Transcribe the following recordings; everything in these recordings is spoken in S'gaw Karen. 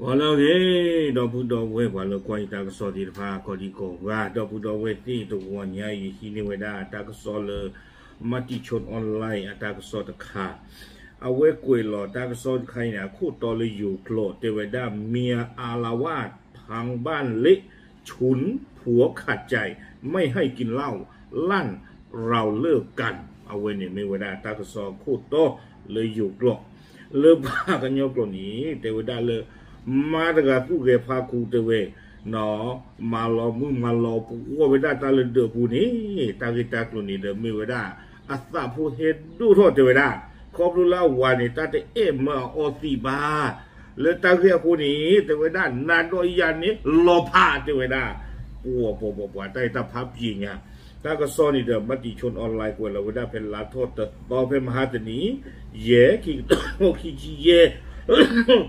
ဟါလၢအဂ့ၤ, ဒီပုၢ်ဒီဝဲၢ်ပှၤလၢကွၢ်ယတၢ်ကစီၣ်သ့ၣ်တဖၣ် ကိးဒံကိးဂၤ, ဒီပုၢ်ဒီဝဲၢ်သ့ၣ်တဂီၤညါအံၤ ယဟံးန့ၢ်ဝဲဒၣ်တၢ်ကစီၣ်လၢ Matichon Online အတၢ်ကစီၣ်တခါ, အဝဲကွဲးလီၤတၢ်ကစီၣ်တခါအံၤန့ၣ် အခိၣ်တီလၢယိၤကျိာ် တဲဝဲဒၣ် เมียอาละวาด พังบ้านเละชุนผัวขาดใจไม่ให้กินเหล้าลั่น เราเลิกกัน အဝဲန့ၣ်မ့ၢ်ဝဲဒၣ်တၢ်ကစီၣ်အခိၣ်တီလၢယိၤကျိာ်, လၢပှၤကညီကျိာ်န့ၣ် တဲဝဲဒၣ်လၢ မါတဂၤသူၣ်ဂဲၤဖးခူတဲဝဲ, မၤလီၤမုၢ်မၤလီၤပှီၢ်ဝဲဒၣ်တၢ်လၢဒၢးပူၤန့ၣ် တၢ်ဂ့ၢ်တၢ်ကျိၤန့ၣ်ဒီးမ့ၢ်ဝဲဒၣ် အသးဖိဟဲဒိၣ်ထီၣ်တဲဝဲဒၣ်, ခီဖျိလၢအဝၤန့ၣ် တၢ်တအဲၣ်မၢအအီသံးဘၣ် လၢတၢ်ဂ့ၢ်အဃိန့ၣ် တဲဝဲဒၣ် နၤဒီးယၤန့ၣ် လီၤဖးတဲဝဲဒၣ်, ပှၤပှၤပှၤပှၤတၢ်အံၤတၢ်ဖးပျံၤညါ, တၢ်ကစီၣ်န့ၣ်ဒီး Matichon Online ကွဲးလီၤဝဲဒၣ်ဖဲလါထီၣ်တသီ ဖဲမဟါတနံၤ ယဲၢ် ခံကထိခံဆံယဲၢ်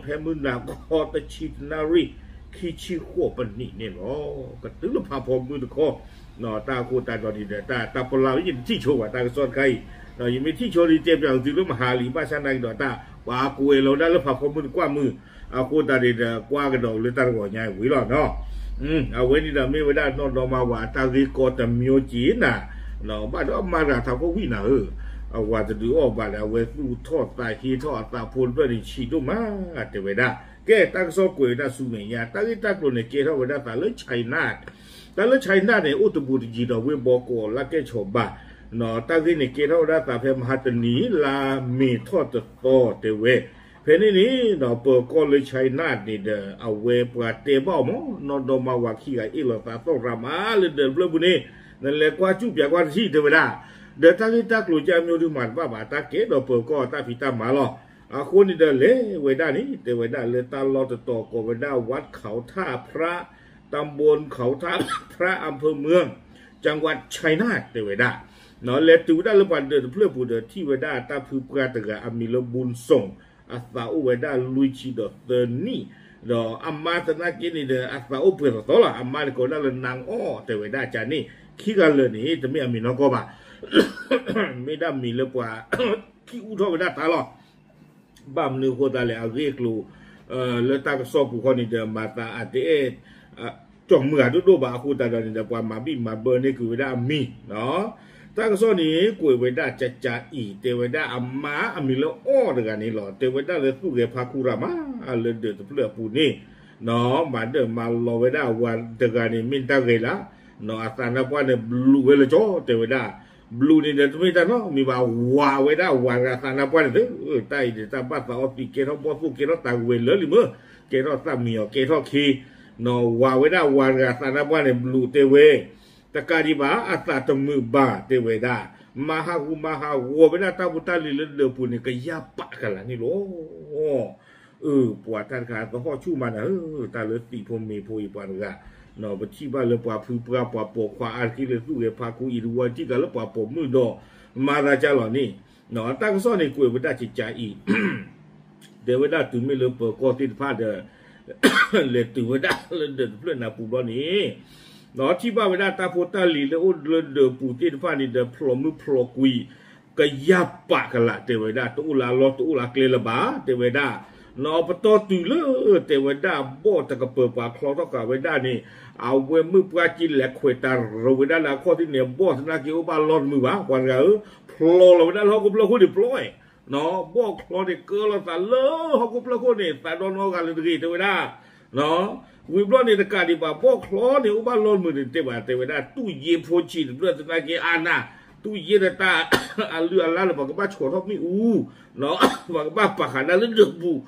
ဖဲမုၢ်နၤခီတဆံတနၣ်ရံၣ် ခံဆံဃိးပနံးန့ၣ်လီၤ. ကတုၤလၢဖးဖီမုၢ်တခီ တၢ်အဃိသတးဒီးန့ၣ်ဒီး တၢ် တၢ်ပလၢ်လၢယတထံၣ်ဆိဘၣ်တၢ်ကစီၣ်တခါအံၤ, ယမ့ၢ်ထံၣ်ဆိဒ်တဲပၠးကတုၤလၢမဟါလံ ဘၣ်ဆၣ်နာ်က့ၤဒီးတၢ် ပှၤကွဲးလီၤဝဲဒၣ်လၢဖးဖီမုၢ်တကွၢ်မုၢ်, အဃိသတးန့ၣ်ဒီး ကွၢ်ကဒီးလၢတၢ်တဂီၤညါအံၤဝံၤလီၤနီၤ. အဝဲန့ၣ်ဒီးမ့ၢ်ဝဲဒၣ်နီၢ်ဒီမါဝၤအတၢ်ဂ့ၢ်ကီတမံၤက့ၤနၤ, ဘၣ်ဒီးအမါတဂၤထးခိၣ်ဝံၣ်နၤဧၢ, အဝၤတဒုးအီၣ်ဘၣ်ဒီး အဝဲသူၣ်ထီၣ်သးဟ့ထီၣ်အသးဖိတဖျၢၣ်န့ၣ်ဆံးဒိၣ်မး တဲဝဲဒၣ်. ကဲ တၢ်ကစီၣ်ကွဲးဝဲဒၣ်ဆူမဲာ်ညါ တၢ်ဂ့ၢ်တၢ်ကျိၤန့ၣ် ကဲထီၣ်ဝဲဒၣ်သးလၢ China, တၢ်လၢ China န့ၣ် အိၣ်တဘူးတယံၤဒီးဝ့ၢ်ဘီကီးလၢကဲၣ်ဆိးဘၣ်, တၢ်ဂ့ၢ်န့ၣ် ကဲထီၣ်ဝဲဒၣ်သးဖဲမဟါတနံၤ လါမ့ၤထီၣ်တသီတဲဝဲ, ဖဲန့ၣ်န့ၣ်ဒီး ပၢၤကီၢ်လၢ China န့ၣ်ဒီး အဝဲပှၤတဲဘၣ်အီၤမး နီၢ်ဒီမါဝၤခံဂၤ အ့ၣ်လိာ်သးသီၣ်ရၤမးလၢဒၢးတဖျၢၣ်ပူၤန့ၣ်, နလဲၤကွၢ်စူၣ်ပၠးကွၢ်တထံၣ်တဲဝဲဒၣ်, ဒီးတၢ်ဂ့ၢ်တၢ်ကျိၤကၢ်မ့ၢ်ဒုးမၤတဘၣ်ဘၣ် တၢ်ကဲဒီးပၢၤကီၢ်တၢ်ဖံးတၢ်မၤလီၤ. အဃိန့ၣ်ဒီးလဲၤဝဲဒၣ်န့ၣ် တဲဝဲဒၣ်လၢတၢ်လီၢ်တတီၤကိးဝဲဒၣ် วัดเขาท่าพระ ตำบลเขาท่าพระ อำเภอเมือง จังหวัด China တဲဝဲဒၣ်, လဲၤတုၤဝဲဒၣ်လၢပှၤဒၢးတဖျၢၣ်ပူၤဒီး ထံၣ်ဝဲဒၣ်တၢ်ဖုပှၢ်တဂၤအမံၤလၢ บุญส่ง, အသးအိၣ်ဝဲဒၣ်လွံၢ်ဆံဒီးသၢနံၣ်, ဒီးအမါသနာ်က့န့ၣ်ဒီး အသးအိၣ်ပှဲၤသီသီလီၤ. အမါန့ၣ်ကိးဝဲဒၣ်လၢ นางอ้อ တဲဝဲဒၣ်ကန့ၣ်, ခံဂၤလၢာ်န့ၣ် တမ့ၢ်အမံၤနီၢ်ကီၢ်ဘၣ် မ့ၢ်ဒၣ်မံၤလၢပှၤ ခံအူထီၣ်ဝဲဒၣ်တၢ်လီၤ. ဘၣ်မနုၤအဃိသတးလဲၣ် အဂ့ၢ်အကျိၤ လၢတၢ်ကစီၣ်ပူၤဃီန့ၣ်ဒီး မၤသးအတအဲၣ် ကၠီၣ်မုၢ်ဂၤဒိၣ်ဒိၣ်ဘၣ်အဃိသတးဒီးန့ၣ်ဒီး ပှၤမၤဘံၣ်မၤဘၢန့ၢ်ကွံာ်ဝဲဒၣ်အမံၤ, တၢ်ကစီၣ်န့ၣ် ကွဲးဝဲဒၣ်ကကးအံၤ တဲဝဲဒၣ်အမါအမံၤလၢအီၣ်တဂၤန့ၣ်လီၤ. တဲဝဲဒၣ်လၢသူၣ်ဂဲၤဖးခူရၤမး လၢဒၢးတဖျၢၣ်အပူၤန့ၣ် မၤဒၢးမၤလီၤဝဲဒၣ်အဝၤတဂၤန့ၣ် မ့ၢ်တၢ်ဂဲၤလၢ အသးနါပှၢ်န့ၣ် ဘျုးဝဲလၢကၠီ တဲဝဲဒၣ်, ဘျုးန့ၣ်ဒီးတမ့ၢ်တၢ်နီတမံၤဘၣ် ဝၤဝဲဒၣ်ဝၤတဂၤသးနါပှၢ်န့ၣ်သ့, တၢ်အံၤန့ၣ် တၢ်ဘၣ်သးအီသံး ကဲထီၣ်ဘီၣ်သိၣ် ကဲထီၣ်တၢ်ဂဲၤလၢာ်လံမ့ၢ် ကဲထီၣ်သၣ်မံၤအီၤ ကဲထီၣ်ခ့, ဝၤဝဲဒၣ်ဝၤတဂၤသးနါပှၢ်န့ၣ် ဘျုးတဲဝဲ, တကးဒံးဘၣ် အသးတမုာ်ဘၣ် တဲဝဲဒၣ်, မၤဟးဂူာ်မၤဟးဂီၤဝဲဒၣ်တၢ်ဖိတၢ်လံၤလၢဒၢးပူၤန့ၣ် ကယၢ်ပာ်ကလာ်န့ၣ်လီၤ. အၢ ပှၤတၢ်တခါသဟီၣ်ဆူၣ်မးနၤဧၢ, တၢ်လၢသံးဖိမ့ၤဖိအံၤပှၤတဂၤ, ပထံၣ်ဘၣ်လၢပှၤဖုပှၢ်ပှၤပိာ်ခွါအါတက့ၢ်လၢသူၣ်ဂဲၤဖးခူအံၤတဝီ ထံၣ်ကၤလၢပှၤပိာ်မုၣ်ဒီး မၤသးကၢ်လီၤန့ၣ်, တၢ်ကစီၣ်န့ၣ်ကွဲးဝဲဒၣ်ကကးအံၤ တဲဝဲဒၣ်တုၤမ့ၢ်လၢပၢၤကီၢ်သ့ၣ်တဖၣ်ဒီး လဲၤတုၤဝဲဒၣ်လၢဒၢးတဖျၢၣ်နၢ်ပူၤဘျီန့ၣ်, ဒီးထံၣ်ဘၣ်ဝဲဒၣ်တၢ်ဖိတၢ်လံၤလၢအိၣ်လၢဒၢးပူၤသ့ၣ်တဖၣ်န့ၣ်ဒီး ဖျိးမုၢ်ဖျိးကွံာ် ကယၢ်ပာ်ကလာ် တဲဝဲဒၣ် တအိၣ်လၢအလီၢ်တအိၣ်လၢအကျဲလၢၤဘၣ် တဲဝဲဒၣ်, ပတီၢ်တုၤလၢ တဲဝဲဒၣ် ဘီၣ်တကပၤပှၤချီထီၣ်ဃာ်ဝဲဒၣ်န့ၣ် အဝဲမ့ၢ်ပှၢ်က့လဲၤခွဲးတၢ်ရၢဝဲဒၣ်လၢအခီၣ်ထံးန့ၣ် ဘီၣ်သနာ်က့အိၣ်ဘၣ်လီၢ်တမုာ်ဘၣ် ပှၤတဂၤဧၢ, ဖျိးလီၤဝဲဒၣ်လၢဟီၣ်ခိၣ်ဖျၢၣ်ခိၣ်န့ၣ်ပျီ, ဘီၣ်ချီန့ၣ်ကၢလီၤသးလၢဟီၣ်ခိၣ်ဖျၢၣ်ခိၣ်န့ၣ် သးဒီနီတဂၤလၢၤတဂ့ၤ တဲဝဲဒၣ်, ဝံၤဘျီန့ၣ်တကးဒံးဘၣ် ဘီၣ်ချီန့ၣ်အိၣ်ဘၣ်လီၢ်တမုာ်န့ၣ်တဲဘၣ် တဲဝဲဒၣ် တူၢ်ယ့ဖိဆံးတဖျၢၣ်သနာ်က့အါနၤ, တူၢ်ယ့ဒီးတၢ်အလုၢ်အလၢ်လၢ ပှၤကဘၣ်ဆီၣ်ထီၣ်မ့ၣ်အူ ပှၤကဘၣ်ပာ်ဃာ်ဒၣ်လၢဒၢးပူၤ,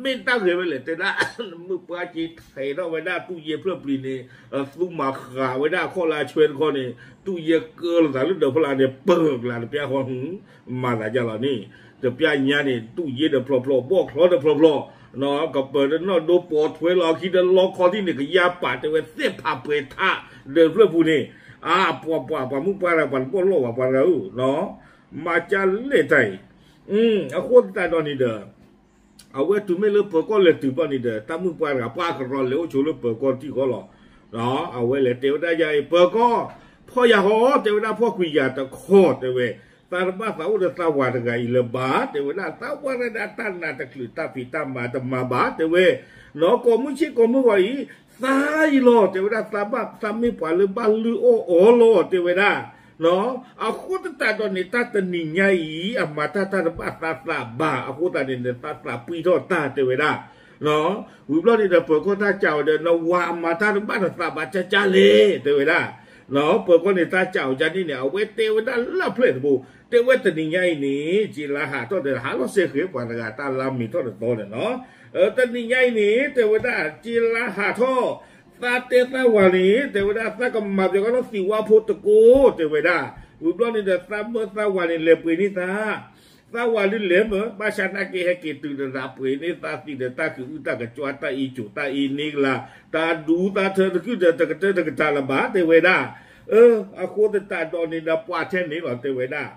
မ့ၢ်တၢ်ဂ့ၤဝဲလဲၣ် တဲဒၣ်, မုၢ်ပှၢ်က့ထဲးထီၣ်ဝဲဒၣ်တူၢ်ယ့ဖျၢၣ်ပျံၤန့ၣ်, သူမၤဃာ်ဝဲဒၣ်အခီၣ်လၢအဆွဲတခီန့ၣ် တူၢ်ယ့ကၢလီၤသးလၢဒၢးဖီလာ်န့ၣ် ပၢၢ်ကလာ်တပျၢ်ဃီ, မၤသးဒ်လီၤန့ၣ်, တပျၢ်ညါန့ၣ် တူၢ်ယ့ဒီးဖျိးဖျိး ဘီၣ်ချီဒီးဖျိးဖျိး, ကပၢၤဒီးနီၣ်ဒိပိာ်ထွဲလီၤအခံဒီးလီခီၣ်ထံးန့ၣ် ကယၢ်ပာ်တဲဝဲသ့ၣ်ဖးပှဲၤထး, ဒၢးတဖျၢၣ်ပူၤန့ၣ်, အါ ပှၤပှၤပှၤမုၣ်ပှၢ်တဂၤ ပှၤတဘီၣ်လီၢ်ဘၣ်ပှၤတဂၤဧၢ မၤကၢ်လဲၣ်တၢ်အံၤ, အဃိသတးဒီးန့ၣ်ဒီး, အဝဲတုၤမ့ၢ်လၢပၢၤကီၢ်လဲၤတုၤဘျီန့ၣ်ဒီး တၢ်မုၣ်ပှၢ်တဂၤ ပှၤကရီလဲၤအိၣ်ဆိးလၢပၢၤကီၢ်ထံၣ်ဃီလီၤ, အဝဲလဲၤတဲဝဲဒၣ်ယၤအံၤ ပၢၤကီၢ်, ဖီၣ်ယၤဃီ တဲဝဲဒၣ် ဖီၣ်ကွံာ်ယၤတခီ တဲဝဲ, သးတဘၣ်သးအိၣ်ဒီးသးဝၤတဂၤအံၤလၢၤဘၣ် တဲဝဲဒၣ်, သးဝၤတဂၤဒီးတၢ်နာ်တချုးတၢ်ဖံးတၢ်မၤတမၤဘၣ် တဲဝဲ, နီၢ်ကိးမုၢ်ဆ့ၣ်ကိးမုၢ်ဂီၤအံၤ သးအံၤလီၤ တဲဝဲဒၣ်, သးဘၣ်သးမ့ၢ်ပှၤလၢဘၣ်လုၢ်အီၣ်အီလီၤ တဲဝဲဒၣ် အဃိသတးဒီးန့ၣ် တၢ်တနံၤညါအံၤ အမၤတၢ်တၢ်တဘၣ်သးသးဘၣ် အဃိသတးန့ၣ် သးသးပှံၢ်ထီၣ်တၢ် တဲဝဲဒၣ်. ဝံၤဘျီန့ၣ်ဒီး ပၢၤကီၢ်တၢ်စံးအီၤဒီး နဝၤအမၤတၢ်တဘၣ်နသးဘၣ်ကၢ်ကၢ်လဲၣ် တဲဝဲဒၣ်. ပၢၤကီၢ်န့ၣ်တၢ်စံးအီၤဒ်န့ၣ်န့ၣ် အဝဲတဲဝဲဒၣ်လၢဖျၢၣ်တဘိ, တဲဝဲတနံၤညါအံၤန့ၣ် က့လါဟးထီၣ်ဒီး ဟးလီၤစဲဃဲၤပှၤတဂၤတၢ်လါမ့ၤထီၣ်တသီန့ၣ်နီၤ. တနံၤညါအံၤန့ၣ် တဲဝဲဒၣ် က့လါဟးထီၣ် သးတဲသးဝၤန့ၣ် တဲဝဲဒၣ် သးကမၤပှဲၤကဒီးသံးဝါဖိတကိး တဲဝဲဒၣ်. ဝံၤဘျီန့ၣ်ဒီး သးမၢသးဝၤန့ၣ် လဲၤပှ့ၤန့ၢ်သး သးဝၤဒုးလဲၤမၢ ဘၣ်ဆၣ်သနာ်က့ ဟဲက့ၤတုၤဒီးသးပှ့ၤန့ၢ်သးသံးဒီး တၢ်ကအုၣ်တၢ်ကကွၢ် တၢ်အ့ၣ်ကၠိၤ တၢ်အ့ၣ်န့ၢ်ကလၤ တၢ်ဒူသးထၢတကုၢ်ဒီး တကတၢၢ်တကတၢၢ်လၢၤဘၣ် တဲဝဲဒၣ်. အဃိသတးဒီးန့ၣ်ဒီး ပှၤထဲန့ၣ်လီၤ တဲဝဲဒၣ်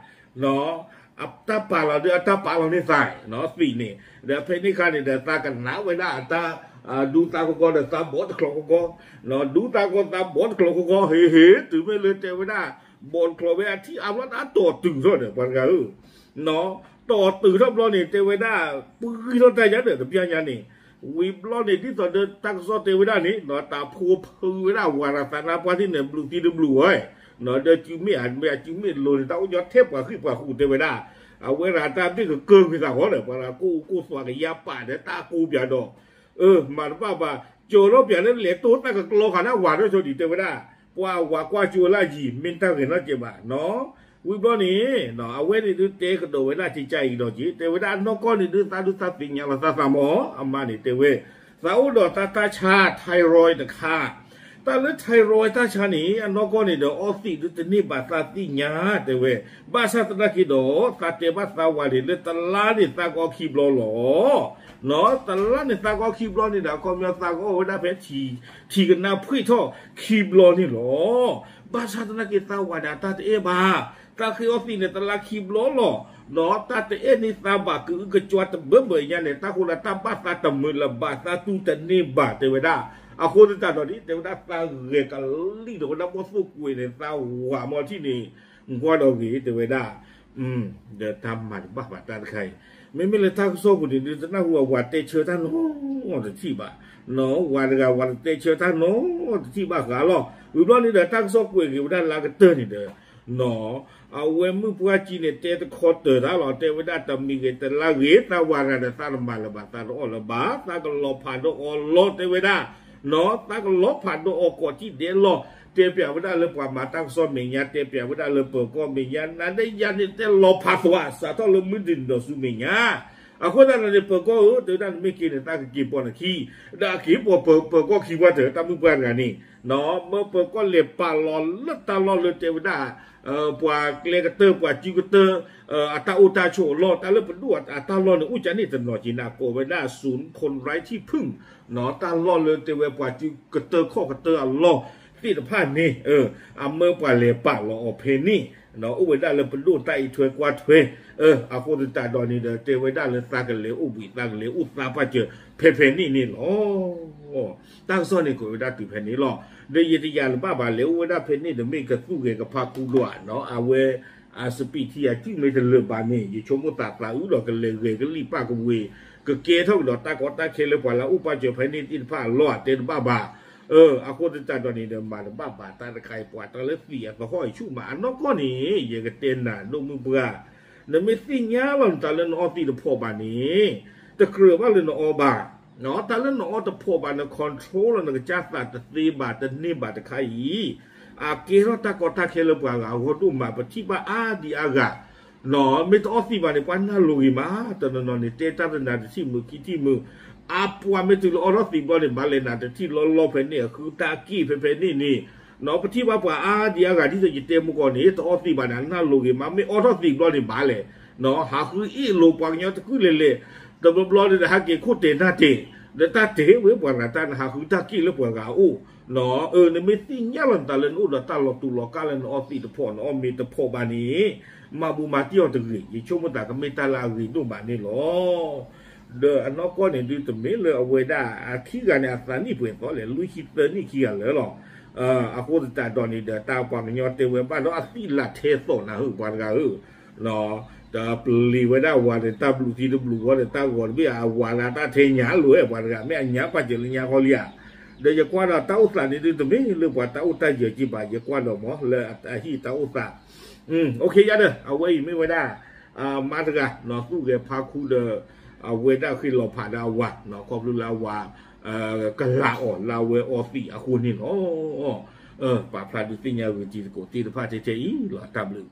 တၢ်ပာ်လီၤဒုး အတၢ်ပာ်လီၤန့ၢ်သး သံးန့ၣ် ဒီးဖဲန့ၣ်အခါန့ၣ်ဒီး သးကနၣ်ဝဲဒၣ်အတၢ် ဒူသးကကီဒီး သးဘီတချီကကီ, ဒူသးကီသးဘီတချီကကီ ဟ့ၣ်ဟ့ၣ် တုၤမ့ၢ်လၢတဲဝဲဒၣ် ဘီတချီဝဲအထံၣ်အါဘျီ တၢ်တီၢ်တုၤထီၣ်ဒီး ပှၤတဂၤဧၢ တီၢ်တုၤထီၣ်ဘျီန့ၣ် တဲဝဲဒၣ် ပှံၢ်ထီၣ်တၢ်ယါဒီးတပျၢ်ညါန့ၣ်, ဝံၤဘျီန့ၣ် ဒ်သိးဒီးတၢ်ကစီၣ်တဲဝဲဒၣ်န့ၣ် တၢ်ဖိဖုဝဲဒၣ်ဝၤရၤသးနါပှၢ်ထံၣ်န့ၣ် ဘျုးသံတဘျုးဝဲ, ဒီးစုမ့ၢ်အမ့ၢ်အစုမ့ၢ်လိၤန့ၣ် တၢ်အိၣ်ညီထဲပှၤဃံၢ်ပှၤဃူတဲဝဲဒၣ်, အဝဲရၤတၢ်ဘ့ၣ်ကကၢၢ်ကွံာ်သးဃီဒီး ပှၤရၤကိၢ်ကိၢ်သွးကယါပာ်ဒီးတၢ်ကိးပၠးဒီး မၤတဘၣ်ဘၣ်, ကၠီၤထီၣ်ပၠးလၢလဲၤတိၢ်သးကကျီခးဒၣ်ဝၤဒီးဆိဒံး တဲဝဲဒၣ်, ပှၤဝၤကွၢ်ကၠိလၢယံၤ မ့ၢ်တၢ်ဂ့ၤနီတကဲးဘၣ်နီၤ. ဝံၤဘျီန့ၣ် အဝဲန့ၣ်ဒုးတဲကဒီးဝဲဒၣ်ကကါအံၤဒီးက့ၤ တဲဝဲဒၣ်နီၢ်ကီၢ်န့ၣ်ဒုး သးဒုးသးသ့ၣ်ညါလီၤသးသးမီၤ အမါန့ၣ်တဲဝဲ, သးအိၣ်ဒီးတၢ်တၢ်ဆါ thyroid တခါ တၢ်လၢ thyroid တၢ်ဆါန့ၣ် အနီၢ်ကီၢ်န့ၣ်ဒီး အီသံးဒုးတန့ၢ်ဘၣ်သးသ့ၣ်ညါ တဲဝဲ, ဘၣ်ဆၣ်သနာ်က့ဒီး သးတဲဘၣ်သးဝၤန့ၣ် လၢတလါန့ၣ်သးကအီခံဘျီလီၤ. တလါန့ၣ်သးကအီခံဘျီန့ၣ်ဒီး အခီပညီသးကအီၣ်ဝဲဒၣ်ဖဲ ထံကနၢ်ဖှ့ၣ်ထီၣ်ခံဘျီန့ၣ်လီၤ. ဘၣ်ဆၣ်သနာ်က့သးဝၤန့ၣ် အတၢ်တအဲၣ်ဘၣ်, သးဃ့အီသံးန့ၣ် တလါခံဘျီလီၤ. ဒီးတၢ်တအဲၣ်န့ၢ်သးဘၣ် ကအုကကွါတဘၢဘၢညါန့ၣ် တၢ်ဃိလၢတၢ်ဘၣ်သးတမုာ်လၢၤဘၣ် သးတူၢ်တန့ၢ်ဘၣ် တဲဝဲဒၣ်. အဃိသတးဒီးန့ၣ် တဲဝဲဒၣ်သးဂဲၤကလံၣ်ဒီးဝဲဒၣ်ဘီၣ်သိၣ်ကွဲးန့ၣ် သးဝၤမီၢ်ထံၣ်န့ၣ် ကွၢ်ဒီးဂ့ၤ တဲဝဲဒၣ် ဒီးတၢ်မၤတဘၣ်ဘၣ်တၢ်တခါအံၤ, မ့မ့ၢ်လၢတၢ်ကစီၣ်ပူၤန့ၣ် ဒုးတနၢ်ဟူအဝၤတဲဆၢတၢ်နီတထံၣ်ဘၣ်, ဝၤတဂၤဝၤတတဲဆၢတၢ်နီတထံၣ်ဘၣ်ဃးလီၤ. ဝံၤဘျီန့ၣ်ဒီး တၢ်ကစီၣ်ကွဲးက့ၤဝဲဒၣ်လၢကတၢၢ်န့ၣ်ဒီး အဝဲမုၣ်ပှၢ်ကံန့ၣ် တဲတခီတၢၤတၢ်လီၤ, တဲဝဲဒၣ်တမံၤဂ့ၤတလါဂ့ၤ သးဝၤရၤဒီးသးတမၤလၢၤဘၣ် သးတအီၣ်လၢၤဘၣ် သးကလီၤဖးဒီးအီၤလီၤ တဲဝဲဒၣ် သးကလီၤဖးဒီးအီၤကိးထံၣ်ဒဲးလီၤ. တဲပၠးဝဲဒၣ်လၢပှၤမၤတၢ်ကစီၣ်မဲာ်ညါ တဲပၠးဝဲဒၣ်လၢပၢၤကီၢ်မဲာ်ညါ နၤဒီးယၤန့ၣ် တဲလီၤဖးသွး စးထီၣ်လၢမုၢ်တနံၤဒီးဆူမဲာ်ညါ. အဃိသတးဒီးန့ၣ် ပၢၤကီၢ်ဧၢ တဲဝဲဒၣ်နမ့ၢ်က့ၤန့ၣ် သးကက့ၤပိာ်နခံ, ဒီးအက့ၤပိာ်ပၢၤကီၢ်ခံပှၢ်တၢၢ် တၢ်မုၣ်ပှၢ်တဂၤန့ၣ် မၢပၢၤကီၢ်လဲၤပာ်လီၤလၢတၢ်လီၢ်လၢတဲဝဲဒၣ် ပှၤကျဲကတၢၢ် ပှၤစုကတၢၢ် အတၢ်အိၣ်တၢ်ဆိးအလီၢ် တၢ်လၢပဒိၣ်အတၢ်လီၢ်န့ၣ် အိၣ်ကန့ၣ်တနီၤက့ၤနၤ ကိးဝဲဒၣ် ศูนย์คนไร้ที่พึ่ง တၢ်လီၢ်လၢတဲဝဲပှၤစုကတၢၢ်ခီၣ်ကတၢၢ်အလီၢ်သ့ၣ်တဖၣ်န့ၣ် အမၢပှၤလဲၤပာ်လီၤအီၤဖဲန့ၣ် အိၣ်ဝဲဒၣ်လၢပဒိၣ်တၢ်အံးထွဲကွၢ်ထွဲ အဃိသတးဒီးန့ၣ်ဒီး တဲဝဲဒၣ်လၢသးကလဲၤအိၣ်ဘှံး သးကလဲၤအိၣ်သးပှၢ်စၢၤဖဲဖဲန့ၣ်န့ၣ်လီၤ. တၢ်ကစီၣ်န့ၣ်ကွဲးဝဲဒၣ်တုၤဖဲန့ၣ်လီၤ. ဒီးယတယာ်လၢၤဘၣ်ဘၣ် လဲၤအိၣ်ဝဲဒၣ်ဖဲန့ၣ်ဒီး မ့ၢ်ကသူၣ်ဂဲၤကဖးကူဒွးနီၤ အဝဲ အစပံးထံအစုမ့ၢ်တလၢာ်ဘၣ်န့ၣ် ယဆိကမိၣ်သးသးအုးဒီးကလဲၤဂဲၤကလံၣ်ပၣ်ကဝ့ၤ ကကဲထီၣ်ကဒီးတၢ်ကီတၢ်ခဲလၢပှၤလၢအအိၣ်ပၢ်စၢၤဖဲန့ၣ်သ့ၣ်တဖၣ်အလီၢ် အတဲတဘၣ်ဘၣ်. အဃိသတးဒီးန့ၣ်ဒီး မၤတဘၣ်ဘၣ်တၢ်တခါအံၤ ပှၤတၢ်လၢသံးအသဟီၣ်အံၤဆူၣ်မး အနီၢ်ကီၢ်န့ၣ် ယကတဲနၤဒိၣ်မုၣ်ပှၢ် နမ့ၢ်သ့ၣ်ညါလီၤနသးလၢနအီသံးတဖီၣ်ဘၣ်န့ၣ် တကြၢးဘၣ်လၢနအီဘၣ် တၢ်လၢနအီတဖီၣ်ဘၣ် န control လီၤနကစၢ်သးတသ့ဘၣ် တန့ၢ်ဘၣ်တခါအံၤ အကဲထီၣ်တၢ်ကီတၢ်ခဲလၢပှၤဂၤအဂီၢ်ဒိၣ်မး ပထံၣ်ဘၣ်အါဒံအါဂၤ မ့ၢ်တအီသံးဘၣ်န့ၣ် ပှၤနၢ်လိၤဂ့ၤမး တနီၤနီၤန့ၣ် တဲတၢ်တနၤတထံၣ်မုာ်ခံထံၣ်မုာ် အပှၤမ့ၢ်တုၤလၢအီထီၣ်သံးဘျီန့ၣ် ဘၣ်လဲၤနၤတထံၣ်လီၤလီၤဖဲန့ၣ် အဃုတၢ်က့ၢ်ဖဲဖဲန့ၣ်န့ၣ် ပထံၣ်ဘၣ်ပှၤအါဒံအါဂၤဒ်သိးယတဲမုၢ်ကီၢ်န့ၣ် တအီသံးဘၣ်န့ၣ် အနၢ်လိၤဂ့ၤမး မ့ၢ်အီထီၣ်သံးဘျီန့ၣ်ဘၣ်လဲၤ ဟးဃုအ့ၣ်လိာ်ပှၤကညီတကုၢ်လဲၤလဲၤ တဘျီဘျီန့ၣ်ဒီး ဟးက့ၤခိၣ်တဲာ်နၢ်တဲာ် ဒီးတၢ်တဲဝဲပှၤဂၤတၢ်နဟးဃုတၢ်က့ၢ်လၢပှၤဂၤအအိၣ် နမ့ၢ်သ့ၣ်ညါလီၤနသးလၢနအိၣ်ဒီးတၢ်လီၤတူာ်လီၤကာ်လၢနအီသံးတဖီၣ် နအီမ့ၤတဖီၣ်ဘၣ်န့ၣ် မၤဘူးမၤတံၢ်အီၤတဂ့ၤ ယဆိကမိၣ်သးကမ့ၢ်တၢ်လၢအဂ့ၤဒိၣ်မးန့ၣ်လီၤ. ဒီးအနီၢ်ကီၢ်န့ၣ်ဒုးတမ့ၢ်လၢအဝဲဒၣ်အခံဂၤန့ၣ် အသးနံၣ်ပှဲၤသီလဲၣ် လွံၢ်ဆံသၢနံၣ်ခံဂၤလၢာ်လီၤ. အဃိသတးဒီးန့ၣ်ဒီး တၢ်ပှၤကညီတဲဝဲဘၣ်ဒီးအသံးလၢထဲသိးနၤဧၢ ပှၤတဂၤဧၢ ဒီးပျံၤဝဲဒၣ်အဝၤန့ၣ် တၢ်ဘျုးသံတဘျုးဝဲဒီး တၢ်ဂီၤတဘ့ၣ် အဝၤလၢတၢ်ထဲညါလိၤဝဲ ပှၤတဂၤ မ့ၢ်အညါပာ်စၢၤလၢညါဃီလံဧါ. ဒီးယကွၢ်ဒီးတၢ်အိၣ်သးန့ၣ်ဒုး တမ့ၢ်လၢပှၤတၢ်အိၣ်တၢ်ယၢၤက့ဘၣ် ယကွၢ်ဒီးမ့ၢ်လၢအဟံၣ်တၢ်အိၣ်သး OK ယါဒီး အဝဲအံၤမ့ၢ်ဝဲဒၣ် မါတဂၤ နီၢ်သူၣ်ဂဲၤဖါခူဒီး အဝဲဒၣ်ဃ့ၢ်လီၤဖးဒီးအဝၤ ခီဖျိလၢအဝၤ ကလၤအီၤလၢအဝဲအီသံးအဃိန့ၣ်လီၤ. ပာ်ဖျါဒုးသ့ၣ်ညါဂ့ၤတံၤသကိးသ့ၣ်တဖၣ်ထဲထဲအံၤလီၤ. တၢ်ဘျုး